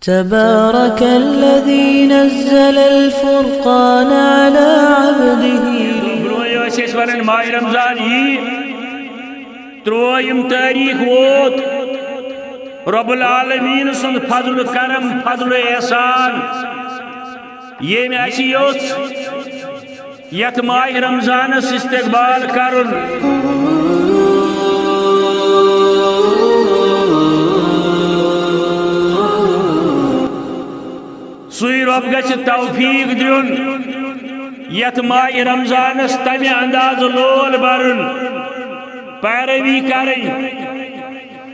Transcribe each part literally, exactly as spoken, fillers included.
تبارك الذي نزل الفرقان على عبده. برونٛہہ ٲسۍ أسۍ ونان ماہِ رمضان یی، ترٛووُہِم تٲریٖخ ووت۔ رب العالمین سُنٛد فضل و کرم، فضل و احسان، ییٚمۍ اَسہِ یوٚژھ یتھ ماہِ رمضانس استقبال کرُن۔ سُے رب گژھِ توفیق دیُن یتھ ماہِ رمضانس تمہِ انداز لول برُن، پیروی کرٕنۍ،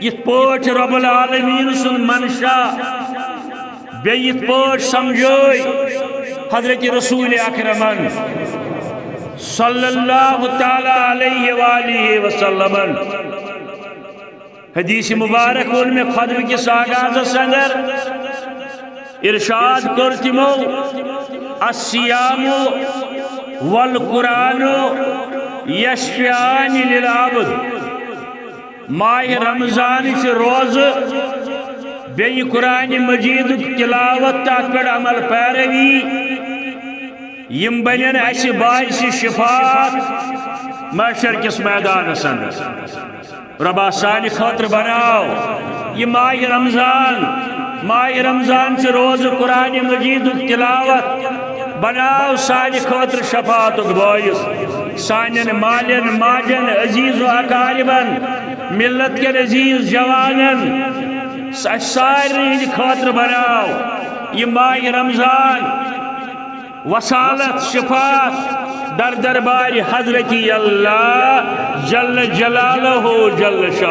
یتھ پٲٹھۍ رب العالمین سُنٛد منشا بیٚیہِ یِتھ پٲٹھۍ سمجھٲے حضرت رسول اکرمن صلی اللہ تعالی علیہ وآلہ وسلمن۔ حدیث مبارک ووٚن مےٚ خطبہٕ کِس آغازس اندر، ارشاد کوٚر تِمو، "الصیام والقرآن یشفعان للعبد"۔ ماہِ رمضان چہِ روزٕ، بیٚیہِ قرآن مجیدُک تلاوت، تتھ پٮ۪ٹھ عمل پیروی، یِم بنن اسہِ باعث شفاعت محشر کِس میدانس اندر۔ ربا، سانہِ خٲطرٕ بناو یہِ ماہِ رمضان، ماہِ رمضان چہِ روزٕ قرآن مجیدُک تلاوت، بناو سانہِ خٲطرٕ شفاعتُک باعث، سانٮ۪ن مالٮ۪ن ماجن، عزیز و اقاربن، ملت کٮ۪ن عزیز جوانن، اسہِ سارنٕے ہٕنٛدِ خٲطرٕ بناو یہِ ماہِ رمضان وصالت، شفاعت در دربارِ حضرت اللہ جل جلالہ جل شانہ۔